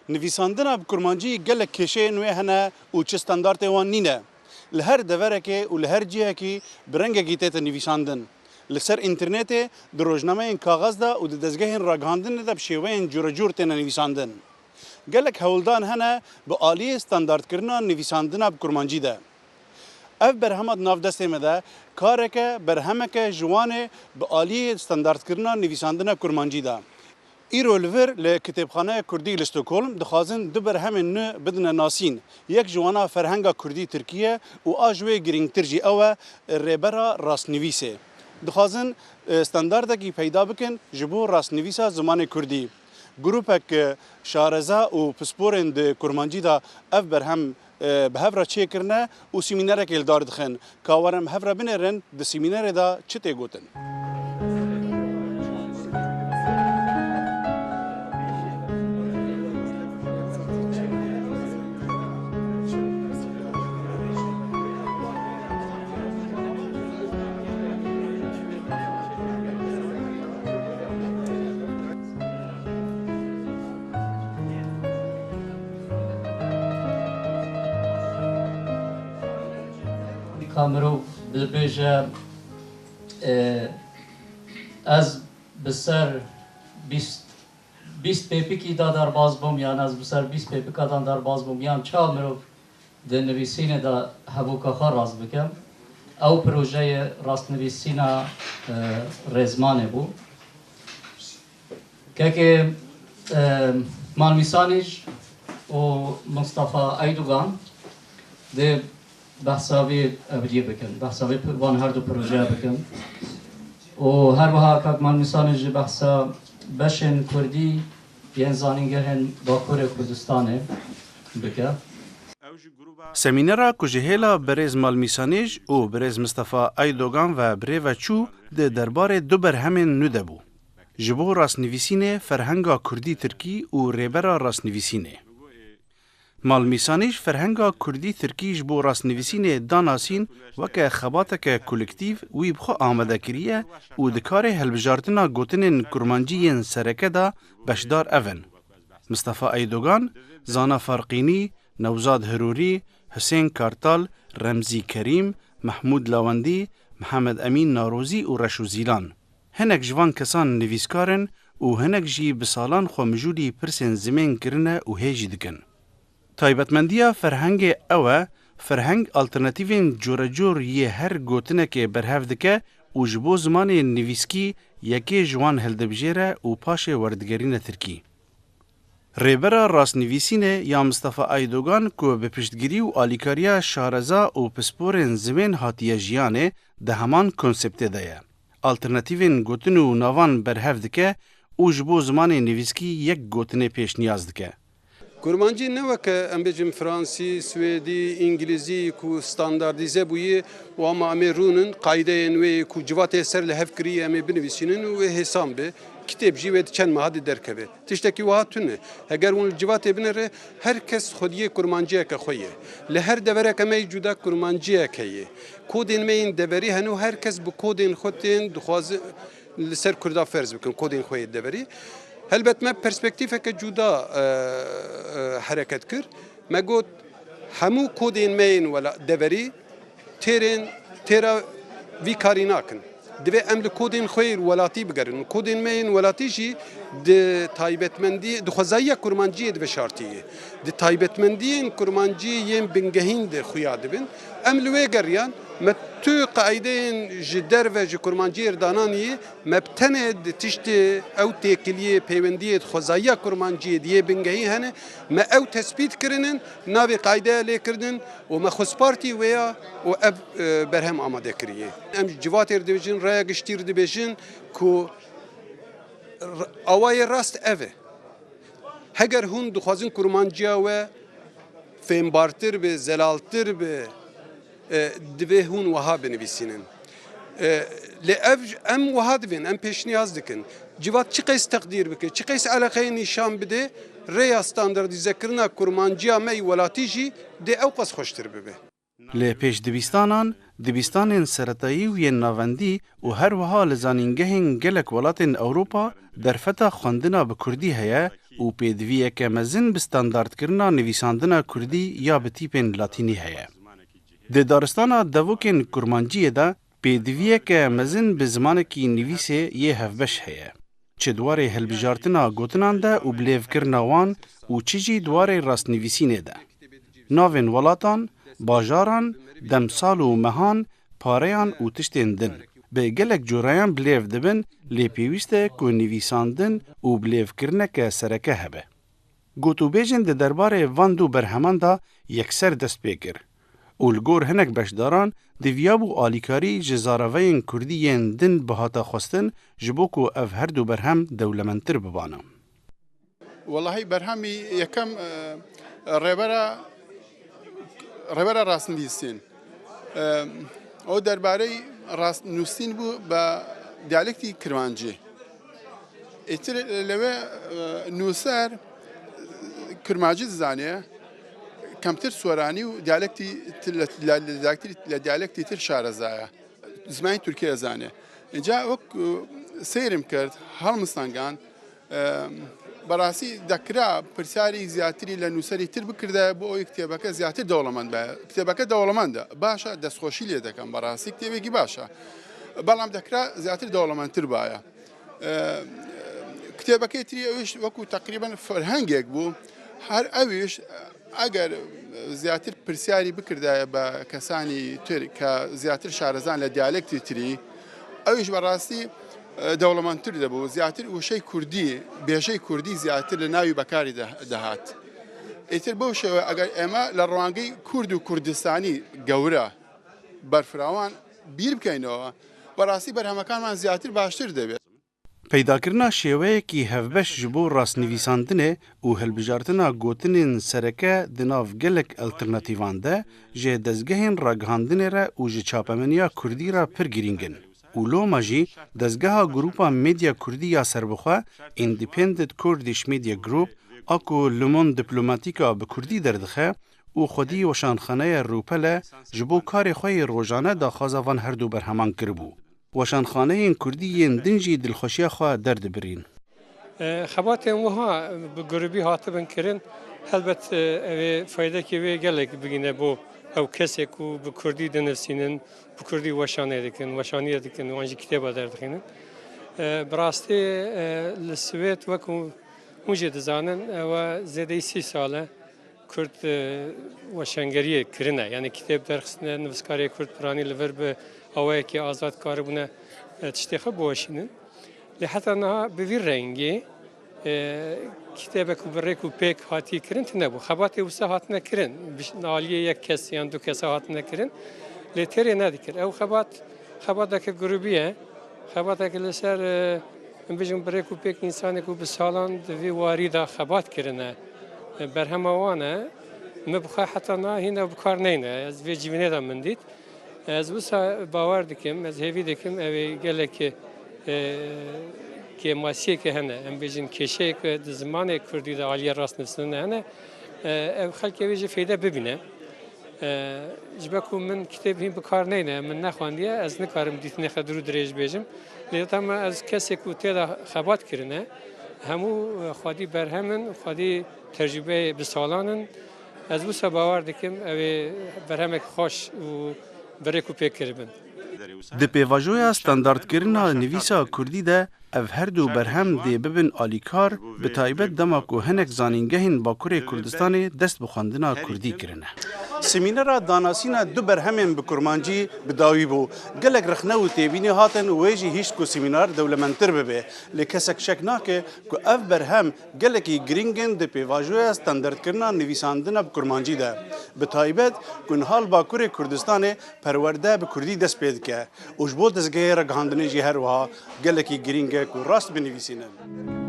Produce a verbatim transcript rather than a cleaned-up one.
Nivîsandina bi kurmancî gelek kêşeyên wê hene û çi standartê wan nîne. Li her deverekê û li her cihekî bi rengekî tête nivîsandin. Li ser înternetê, di rojnameyên kaxez de û di dezgehên ragihandinê de bi şêweyên curecûr têne nivîsandin. Gelek hewldan hene bi aliyê standartkirina nivîsandina bi kurmancî de. Ev berhema di nav destê me de kareke, berhemeke ji wan e bi aliyê standartkirina nivîsandina kurmancî de. Îro li vir li Kitêbxaneya Kurdî li Stockholm dixwazin du berhemên nû bidine nasîn. Yek ji wana ferhenga kurdî tirkî ye û a ji wê girîngtir jî ew e, rêbera rastnivîsê. Dixwazin, e, standardekî peyda bikin ji bo rastnivîsa zimanê kurdî. Grûpek, e, şareza û pisporên di kurmancî de ev berhem, e, bi hev re çêkirine û semînerekê li dar dixin. Ka werin bi hev re binêrin, di semînerê de çi tê gotin? Ka mirov dibêje, e, ez bi ser bîst, bîst pêpikî de derbas bûm, yan ez bi ser bîst pêpikadan derbas bûm, yan çawa mirov di nivîsînê de hevûka xwe rast bikim. Ew projeyê rastnivîsîna, e, Rêzmanê bû. Kekê, e, Mal Mîsanîj û Mustafa Eydogan dê behsa vê evliyê bikin, behsa vê van her du projeya bikin. Û her wiha kak Mal Mîsanîj jî behsa beşên kurdî yên zanîngehên Bakurê Kurdistanê bike. Semînera ku ji hêla birêz Mal Mîsanîj û birêz Mistefa Eydogan ve bi rê ve çû, di derbarê du berhemên nû de bû. Ji bo rastnivîsînê, ferhenga kurdî-tirkî û rêbera rastnivîsînê. Mal Mîsanîj ferhenga kurdî-tirkî ji bo rastnivîsînê da nasîn, weke xebateke kolektîv wî bi xwe amade kiriye û di karê hilbijartina gotinên kurmancî yên sereke de beşdar ev in: Mistefa Eydogan, Zana Farqînî, Newzad Hirûrî, Hisên Kartal, Remzî Kerîm, Mehmûd Lawendî, Mihemed Emîn Narozî û Reşo Zîlan. Hinek ji van kesan nivîskar in û hinek jî bi salan xwe mijûlî pirsên zimên kirine û hê jî dikin. Taybetmendiya ferhengê ew e, ferheng alternatîfên curecûr yê her gotinekê berhev dike û ji bo zimanê nivîskî yekê ji wan hildibijêre û paşê werdigerîne tirkî. Rêbera rastnivîsînê ya Mistefa Eydogan ku bi piştgirî û alîkariya şareza û pisporên zimên hatiye jiyanê, di heman konseptê de ye. Alternatîfên gotin û navan berhev dike û ji bo zimanê nivîskî yek gotinê pêşniyaz dike. Kurmancî ne weke, em bêjin, fransî, swêdî, îngilîzî ku standardîze bûye û ama em ê rûnin, qaydeyên wê ku civatê ser li hev kiriye em ê binivîsînin û wê hêsan be. Kitêb jî wê di çend meha de derkeve. Tiştekî wiha tune. Heger hûn li civatê binêre, her kes xwediyê kurmanciyeke xwe ye. Li her devereke me yê cuda kurmanciyek heye. Kodên me yên deverî hene û her kes bi kodên xwe tên dixwaze li ser Kurda ferz bikin, kodên xwe yê deverî. Helbet me perspektîfeke cuda, e, e, hereket kir. Me got, hemû kodên me yên wela-, deverî têrên, têra vî karî nakin. Divê em li kodên xwe yên welatî bigerin. Kodên me yên welatî jî di taybetmendî, di xwezayiya kurmanciyê dibe şartiyê. Di taybetmendiyên kurmancî yên bingehîn de xuya dibin. Em li wê geriyan, me tu qaîdeyên ji derve ji kurmanciyê re dananî, me bi tenê di tiştê ew têkiliyê, peywendiyê di xwezayiya kurmanciyê di yê bingehî hene, me ew tespît kirinin, navê qaydeya lê kirdin û me xwespartî wê ya û ev, e, berhem amade kiriye. Em ji civatê re dibêjin, raya giştî re dibêjin ku r-, awayê rast ev e. Heger hûn dixwazin kurmanciya we fêmbartir be, zelaltir be, e, divê hûn wiha binivîsînin. E, lê ev, em wiha divên, em pêşniyaz dikin. Civat çiqas teqdîr bike, çiqas eleqeyê nîşan bide, rêya standardîzekirina kurmanciya me yî welatî jî dê ewqas xweştir bibe. Li pêşdibîstanan, dibîstanên seretayî û yên navendî û her wiha li zanîngehên gelek welatên Ewropa derfeta xwendina bi kurdî heye û pêdiviyeke mezin bi standardkirina nivîsandina kurdî ya bi tîpên latînî heye. Di daristana devokên kurmanciyê de pêdiviyeke mezin bi zimanekî nivîsê yê hevbeş heye, çi di warê hilbijartina gotinan de û bilêvkirina wan û çi jî di warê rastnivîsînê de. Navên welatan, bajaran, demsal û mehan, pareyan û tiştên din bi gelek coreyan bilêv dibin, lê pêwîst e ku nivîsandin û bilêvkirineke sereke hebe. Gotûbêjên di derbarê van du berheman de yekser dest pê kir û li gor hinek beşdaran diviyabû alîkarî ji zaraveyên kurdî yên din bihata xwestin, ji bo ku ev her du berhem dewlemendtir bibane. Wellahî berhemî yekem, e, rêbera, rêbera rastnivîsîn. E, o derbarê rast-, nûsîn bû bi diyalektî kirmancî. Êtir lewê, e, nûser, e, kirmancî dizane, kemtir soranî û diyalektî ti-, le, le, le, diyalektî, le diyalektî tir şareza ye. Zimanê tirkî dizane. Înca wek, e, seyrim kir, helmistangan, e, berastî dekira pirsyarî ziyadtirî le nûserî tir bikirde, bo ew kitêbeke ziyadtir dewlemend be. Kitêbeke dewlemend e. Baş e, destxweşî lê dekem berastî. Kitêbekî baş e. Belam dekira ziyadtir dewlemendtir baye. E, kitêbekê tirî ew iş wekû teqrîben ferhengek bû. Her ew iş, eger ziyadtir pirsyarî bikirdaye be kesanî tir ke ziyadtir şarezan le diyalektî tirî, ew iş berastî, e, dewlemendtir debû. Ziyadtir wişey kurdî, bêjey kurdî ziyadtir li navî bekarî de, dehat. Êtir bew şewe eger ême le rewangey kurd û kurdistanî gewre berfirawan bîr bikeynەوە، بەڕاستی بەرهەمەکانمان زیاتر باشتر دەبێت. Peydakirina şêweyekî hevbeş ji bo rastnivîsandinê û hilbijartina gotinên sereke di nav gelek alternatîvan de ji dezgehên ragihandinê re û ji çapemeniya kurdî re pir girîng in. Û loma jî dezgeha Grûpa Medya Kurdî ya Serbixwe, Independent Kurdish Media Group, a ku Le Monde Diplomatique a bi kurdî derdixe û xwedî weşanxaneya Rûpel e, ji bo karê xwe yê rojane daxwaza van her du berheman kiribû. Weşanxaneyên kurdî yên din jî dilxweşiya xwe derdibirîn. E, xebatên wiha bi grûbî hatibin kirin, helbet, e, ew ê faydekê wê gelek bigîne bo ew kesê ku bi kurdî dinivîsînin, bi kurdî weşanê dikin, weşaniyê dikin, wan jî kitêba derdixînin. E, bi rastî, e, li Swêd, wek hûn, hûn jî dizanin, ew e zêdeyî sî sal e. Kurd, e, weşangeriyê kirine, yanî kitêb derxistine, nivîskarê Kurd piranî li vir bi awayekî azad karibûne, e, tiştê xwe biweşînin. Lê heta niha bi vî rengî, e, kitêbek ku bi rêk û pêk hatî kirin tune bû. Xebatê wisa hatine kirin, bi ş-, aliyê yek kes yan du kesa hatine kirin. Lê têrê nedikir. Ew xebat, xebateke grûbî ye. Xebateke li ser, e, em bêjin bi rêk û pêk însanê ku bi salan di vî warî de xebat kirine, e, berhema wan e. Min bi xwe heta niha hîn ew bi kar neyne. Ez vê civînê de min dît. Ez wisa bawer dikim, ez hêvî dikim, ew ê gelekî, e, kêmasiyeke hene. Em bêjin kêşeyeke di zimanê kurdî de aliyê rastnivîsînê hene. E, ew xelkê wê jî feyde bibîne. E, ji ber ku min kitêb hîn bi kar neyne, min nexwendiye, ez nikarim dîtinê xwe dirû dirêj bêjim. Lê dema ez kesê ku tê de xebat kirine, hemû, e, xwedî berhem in, xwedî tecrûbeyê bi salan in. Ez wisa bawer dikim, ew ê berhemek xweş û bi rêk û pêk kiribin. Di pêvajoya standardkirina nivîsa kurdî de ev her du berhem dê bibin alîkar, bi taybet dema ku hinek zanîngehên Bakurê Kurdistanê dest bi xwendina kurdî kirine. Semînera danasîna du berhemên bi kurmancî bi dawî bû. Gelek rexne û têbînî hatin û wê jî hişt ku semînar dewlemendtir bibe. Lê kesek şek nake ku ev berhem gelekî girîng in di pêvajoya standardkirina nivîsandina bi kurmancî de. Bi taybet ku niha li Bakurê Kurdistanê perwerde bi kurdî dest pê dike û ji bo dezgehê ragihandinê jî her wiha gelekî girîng e ku rast binivîsînin.